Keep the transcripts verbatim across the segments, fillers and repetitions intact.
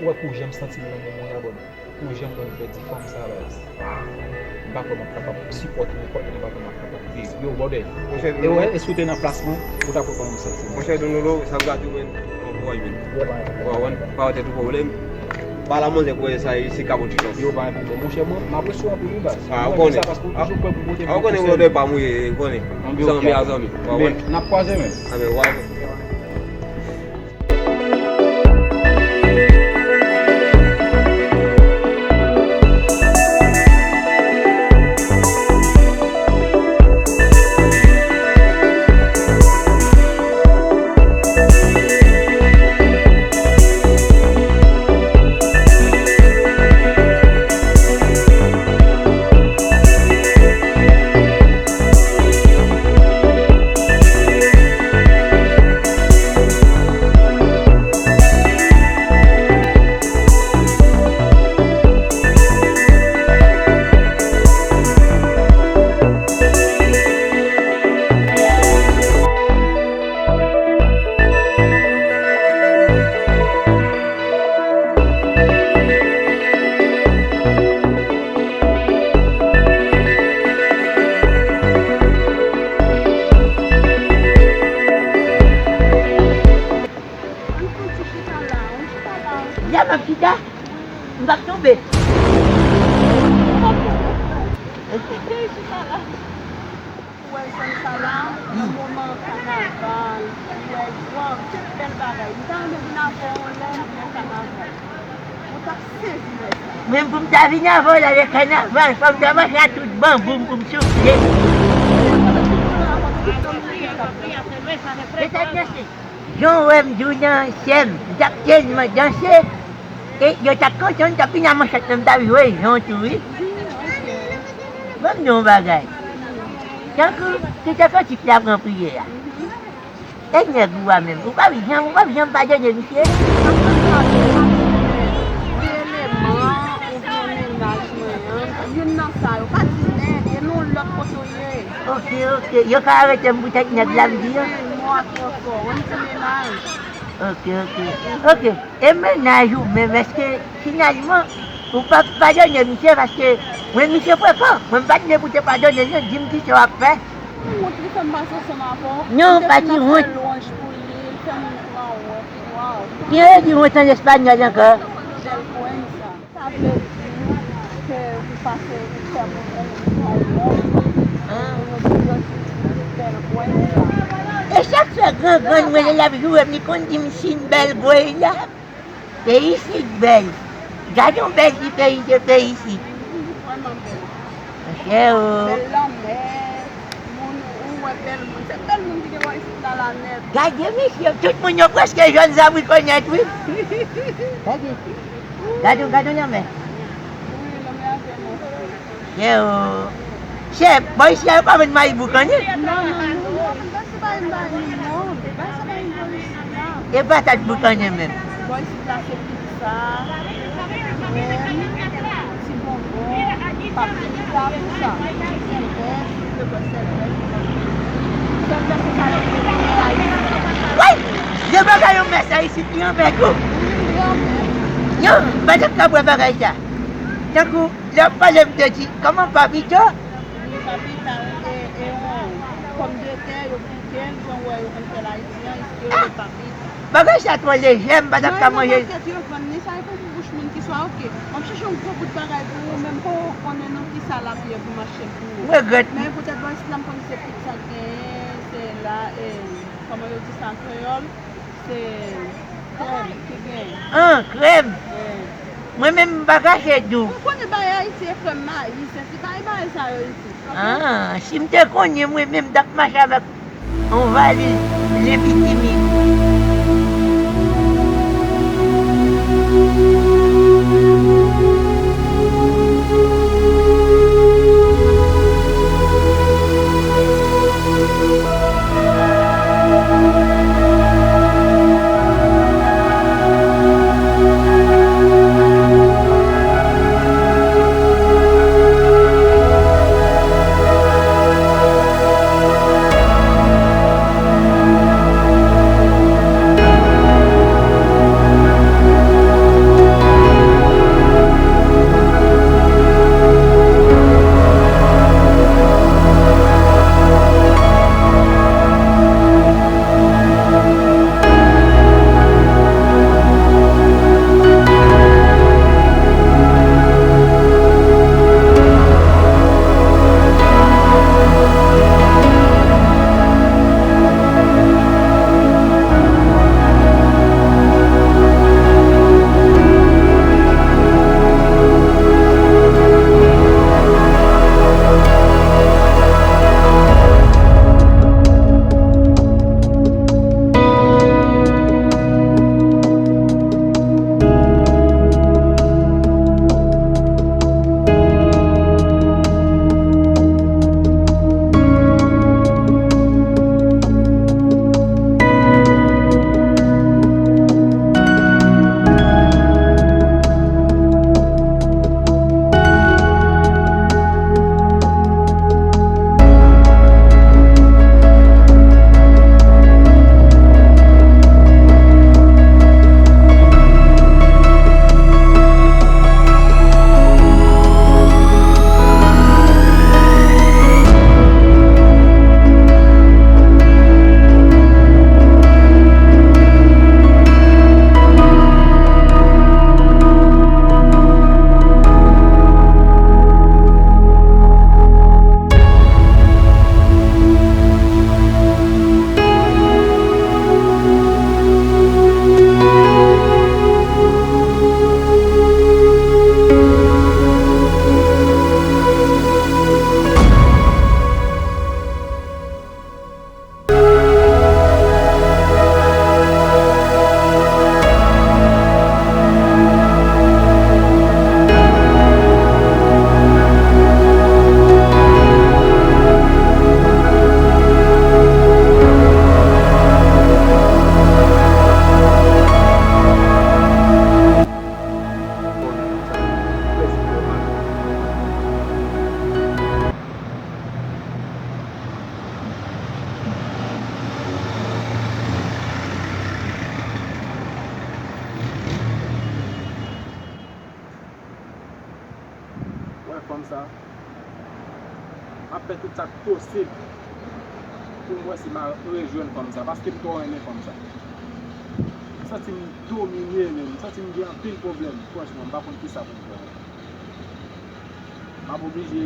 Wè pou jan m santi m nan moman la, bòdè. Pou jan m konn pèdi fanm sa, baz. M pa kwè m ap kapab sipòte nenpòt moun, m pa kwè m ap kapab viv. Yo, bòdè. Monchè, e wè, e si w te nan plas mwen, ou ta kwè kòman m santi m. Monchè Dounoulo, sa m ka di w, men, bon kouraj, men. Yo, pa gen pwoblèm. Ou konprann? Pa wè tèt ou pwoblèm. Pa la manzè kwè sa, se kabotjikòs. Yo, pa gen pwoblèm. Monchè, mwen, m apresye w anpil, wi, baz. Ah, ou konnen. Paske ou toujou prè pou pote m konsèy. Ah, ou konnen, bòdè, pa mouye, ou konnen. Zanmi a zanmi. Ou konprann? N ap kwaze, men. Ah, ben, wè. Ya m ap chita, m p ap tonbe. Ou wè zòn sa la, nan moman kanaval, ou wè, waw, se bèl bagay. M ta renmen vin avè w yon lè nan kanaval. Ou t ap sezi wè sa. Menm pou m ta vin avè w la, lè kanaval, fò m ta mache ak tout banbou m pou m soufle. Mesaj mesye. Jan w wè m di w nan chè m, m t ap tèlman danse, e yo t ap kontan, m t ap vin a manchèt nan, m t ap jwe jan tou, wi. Ban m di w yon bagay. Tankou, ki te kantik la pran priyè a. E nèg ou a menm, ou p ap janm, ou p ap janm padone misye. Mwen konn sa, de eleman oubyen mennaj mwen an, youn nan sa yo, pa di nèg, e nan yon lòt kote w ye. Ok, ok. Yo ka arete m poutèt nèg la m di an? Wi, wi, mo a twò fò. Wi, m di mennaj. Ok, ok. Ok. E mennaj ou menm, èske finalman, ou p ap padone misye? Paske mwen, misye frekan. Mwen, m pa t vle pou te padone l, non. Di m kisa w ap fè. Wont li fè m pase ansanm avè w. Non, pa di wont. L fè m fè lwanj pou li, l fè moun pran wont. Waw. Ki yo di wont an espanyòl ankò? Vergüenza. Sa vle di ke ou pase ou fè moun renmen ou fè yon wont. Ah. Yo di, yo di vergüenza. E sa k fè gran grann mwen lè l ap joure m, li konn di m si m bèl gwey la. Peyi isit bèl. Gade yon bèl ti peyi se peyi isit. Vrèman bèl. Monchè o. Bèl lanmè, moun, ou wè bèl moun. Se bèl moun ki gen bò isit la, la nèt. Gade misye, tout moun yo prèske jòn zabrikonèt, wi. Gade. Gade, gade lanmè. Wi, lanmè a vrèman bèl. Yo. Chè, bò isi a yo pa vann mayi boukannen? Non, non, non, non, bò isi pa gen mayi, non. Bò isi pa gen mayi isi la. E patat boukannen menm? Bò isi la se pizza, krèm, ti bonbon, papita, tou sa. Sèlvès, yo kwè sèlvès. Sèlvès se sa yo rele Ayiti. Woy! Gen bagay yo mès Ayiti ki anmè tou. Wi, li anmè. Yo, pa t ap ka bwè bagay sa. Tankou, lè w ap pale m te di, kòman papita? Wi, papita, e, e yon pòmdetè, yo pike l, jan w wè yo konn fè l Ayiti an, yo rele papita. Bagay sa twò lejè, m pa t ap ka manje l. Non, e nan makèt yo vann li, sa e pou bouch moun ki swa, oke. M ap chèche yon gwo bout bagay pou ou, men m poko konnen nan kisa l ap ye pou m achte l pou ou. M regrèt. Men poutèt bò isit la, m konn se pizza k genyen, se la, e, kòman yo di sa an kreyòl? Se krèm ki genyen. Ah, krèm. Wi. Mwen menm m pa kache di w. Ou konnen bagay Ayiti e krèm mayi, se ti bagay, bagay sa yo isit. Ah, si m te konnen mwen menm m t ap mache avèk yon valiz plen pi timid. Fè tout sa k posib pou m wè si m a rejwenn fanm sa, paske m twò renmen fanm sa. M santi m domine, men m santi m gen anpil pwoblèm. Franchman, m pa konn kisa pou m fè. M ap oblije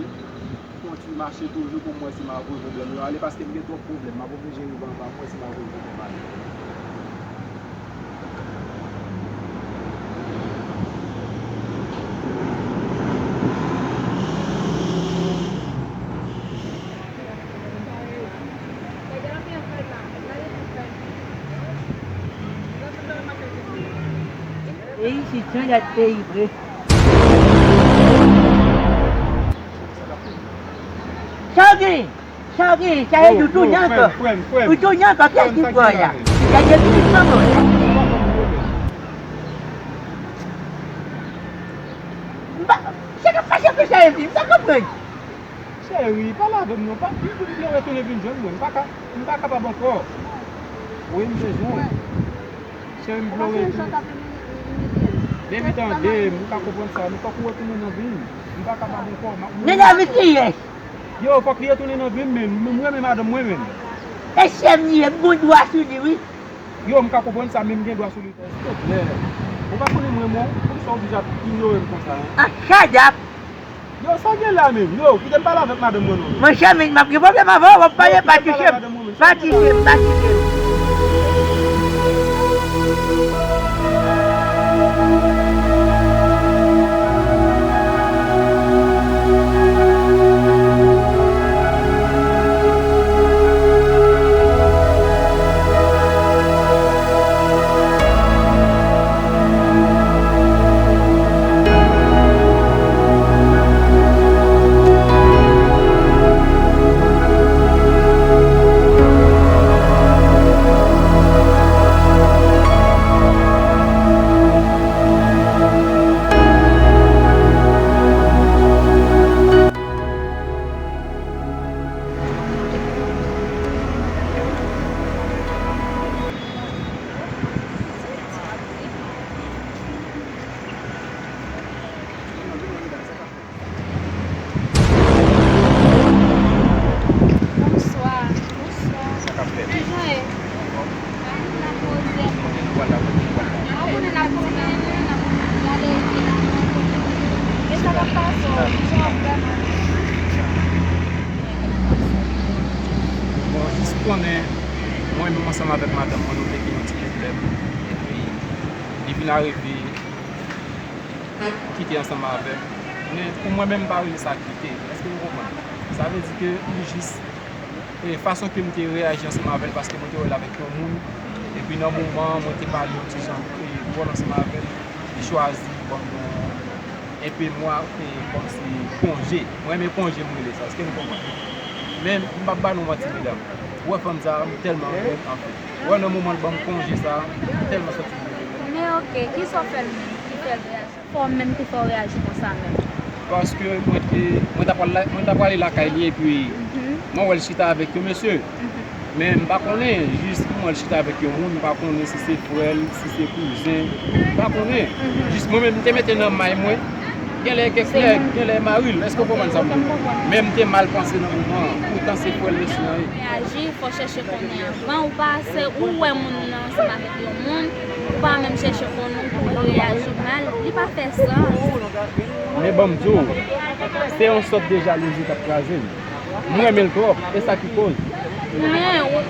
kontinye mache toujou pou m wè si m a voye pwoblèm yo ale, paske m gen twòp pwoblèm. M ap oblije rive anba pou m wè si m a voye pwoblèm ale. Peyi isit se yon lòt peyi vre. Sa w gen? Sa w gen? Sa vle di w tounen ankò? Ou tounen ankò? Kiyès ki pran la? Gade ki li pran mwen. M pa, sa k ap pase ak sa, Evi? M pa konprann. Cheri, pale avè m non. Pa, m vle w retounen vin jwenn mwen. M pa ka, m pa kapab ankò. Wi, m bezwen w. Cheri, m vle w retounen. Baby, tande m, ou ka konprann sa. Men fòk ou retounen nan vi m. M pa kapab ankò. M ap mouri. Men nan vi kiyès? Yo, fòk li retounen nan vi m, men m renmen madanm mwen, men. E sè m li ye, m gon dwa sou li, wi. Yo, m ka konprann sa, men m gen dwa sou li. Silvouplè, ou pa konnen m renmen w, poukisa w oblije ap inyore m konsa, en? Ah, shut up! Yo, sa w gen la menm? Yo, kite m pale avèk madanm mwen non. Monchè, men m ap gen pwoblèm avè w, w ap pale, pa touche m. Pa touche m, pa touche m. Bonswa. Bonswa. Sa k ap fèt? Kijan w ye? Anfòm. Anfòm, n ap poze. Kote nou pral la? Kote nou pral la? Ou konnen n ap konnen, n ap gade epi n ap wè kote nou ye. E sa k ap pase w? Kijan w ap fè? Bon, jis konnen, mwen menm ansanm avèk madanm mwen, nou te gen yon ti pwoblèm. Epi, li vin arive kite ansanm avè m. Men, pou mwen menm, m pa rele sa kite. Èske nou konprann? Sa vle di ke li jis, e, fason ke m te reyaji ansanm avè l, paske mwen te wè l avèk yon moun. Epi nan moman an, mwen te pale yon ti jan, e, dwòl ansanm avè l. Li chwazi ban m yon, enpe mwa, e, kòmsi konje. Mwen renmen konje, m rele sa. Èske nou konprann? Men, m p ap ba nou manti, medam. Ou wè fanm sa a, m tèlman renmen l, anfen. Ou wè nan moman l ban m konje sa a, m tèlman santi m renmen l. Men oke, kisa w fè l menm ki fè l reyaji? Fè w menm ki fè w reyaji konsa menm? Paske mwen te, mwen t ap al la, mwen t ap prale lakay li epi mwen wè l chita avèk yon mesye. Men m pa konnen, jis mwen wè l chita avèk yon moun, m pa konnen si se frè l, si se kouzen, m pa konnen. Jis mwen menm, m te mete nan may mwen, genlè kèk nèg, genlè mari l, èske w konprann sa m di w? Men m te mal panse nan moman an, poutan se frè l mesye an ye. Reyaji, fò chèche konnen anvan ou pase, ou wè moun nan ansanm avèk yon moun, ou pa menm chèche konnen, ou kouri reyaji mal, li pa fè sans. Men ban m di w, se yon sòt de jalouzi k ap kraze m. Mwen renmen l twòp, e sa ki koz. Men, ou,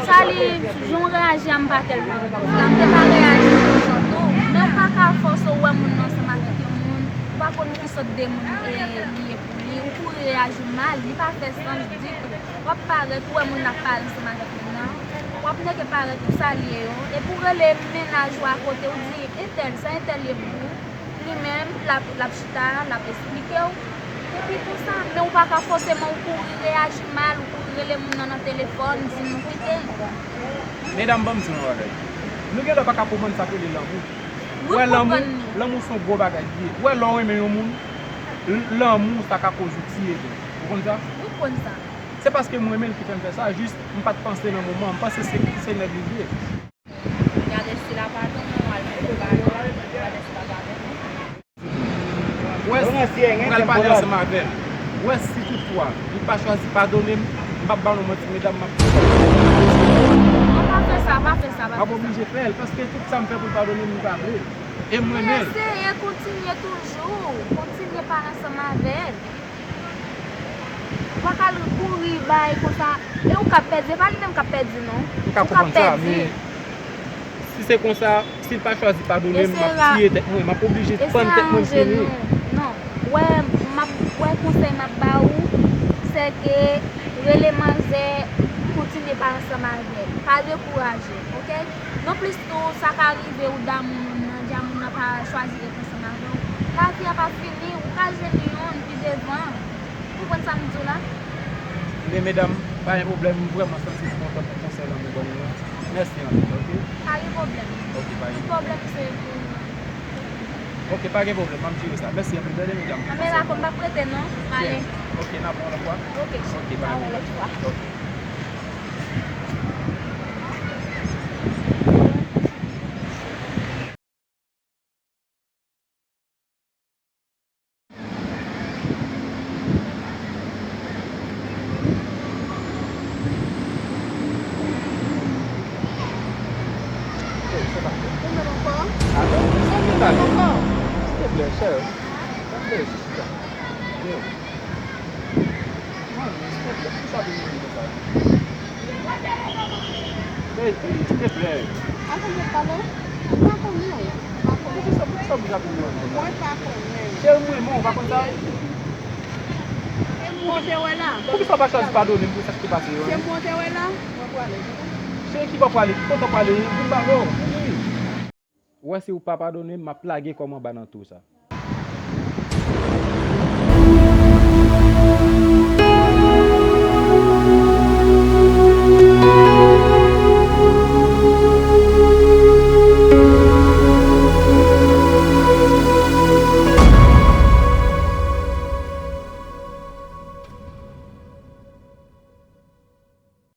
sa li, jan w reyaji a, m pa tèlman konprann. M te ka reyaji konsa tou, men ou pa ka fòse ou wè moun nan ansanm avèk yon moun, ou pa konn ki sòt de moun, e, li ye pou li, ou kouri reyaji mal, li pa fè sans ditou. W ap parèt, ou wè moun ap pale ansanm avèk moun nan, w ap nèke parèt pou salye yo, epi w rele mennaj ou akote, ou di, entèl, sa entèl ye pou ou? Li menm, l ap, l ap chita, l ap esplike w. Epi konsa, men ou pa ka fòseman ou kouri reyaji mal, ou kouri rele moun nan nan telefòn, di nou kite l. Medam, ban m di nou yon bagay. Nou genlè pa ka konprann sa k rele lanmou. Ou wè lanmou, lanmou se yon gwo bagay li ye. Ou wè lè w renmen yon moun, l-, lanmou sa ka koz ou tiye tou. Ou konn sa? Ou konn sa. Se paske m renmen l ki fè m fè sa, jis m pa t panse nan moman an, m panse se, se nèg li vle. Gade si l ap atann ou, al fè yon bagay, gade si l ap atann ou. Ou wè, m pral pale ansanm avè l. Ou wè, si tout Fwa li pa chwazi padone m, m p ap ba nou manti, medam, m ap... Non, pa fè sa, pa fè sa, pa fè sa. M ap oblije fè l, paske tout sa m fè pou l padone m, li pa vle. E m renmen l. Eseye, kontinye toujou. Kontinye pale ansanm avè l. Ou pa ka al kouri bay konsa. E ou k ap pèdi, e pa li menm k ap pèdi, non. Ou ka konprann sa, men si se konsa, si l pa chwazi padone m, m ap tiye tèt mwen, m ap oblije pann tèt mwen fini. Non. Wè, m ap, wè konsèy m ap ba ou, se ke rele manzè, kontinye pale ansanm avè l. Pa dekouraje, oke? Nonplis tou, sa ka rive ou damou moun nan, dja moun nan pa chwazi ret ansanm avè w. Lavi a pa fini, ou ka jwenn youn pi devan. Ou konprann sa m di w la? Men medam, pa gen pwoblèm, m vrèman santi m kontan pou konsèy lan nou ban nou an. Mèsi anpil, oke? Pa gen pwoblèm. Oke, pa gen pwoblèm. Tout pwoblèm se pou... Oke, pa gen pwoblèm, m ap jere sa. Mèsi anpil, tande medam. Anben la, kòm m p ap rete non, m ale. Oke, n ap wè yon lòt fwa. Oke. Oke, pa gen pwoblèm. Oke. Silvouplè, sè. Silvouplè, poukisa w vin jwenn mwen konsa? Baby, silvouplè. Atann, mwen pale. Mwen pa konnen w. Mwen pa konnen w. Poukisa, poukisa w vin jwenn mwen konsa? Mwen pa konnen w. Cheri, mwen renmen w, ou pa konn sa? Se mwen w te wè la. Poukisa w pa chwazi padone m pou sa ki te pase yo? Se mwen w te wè la. Mwen prale. Cheri, ki bò w prale? Ki kote w prale? Vin pale w. Vini. Ou wè, si w pa padone m, m ap lage kò m anba nan twou sa.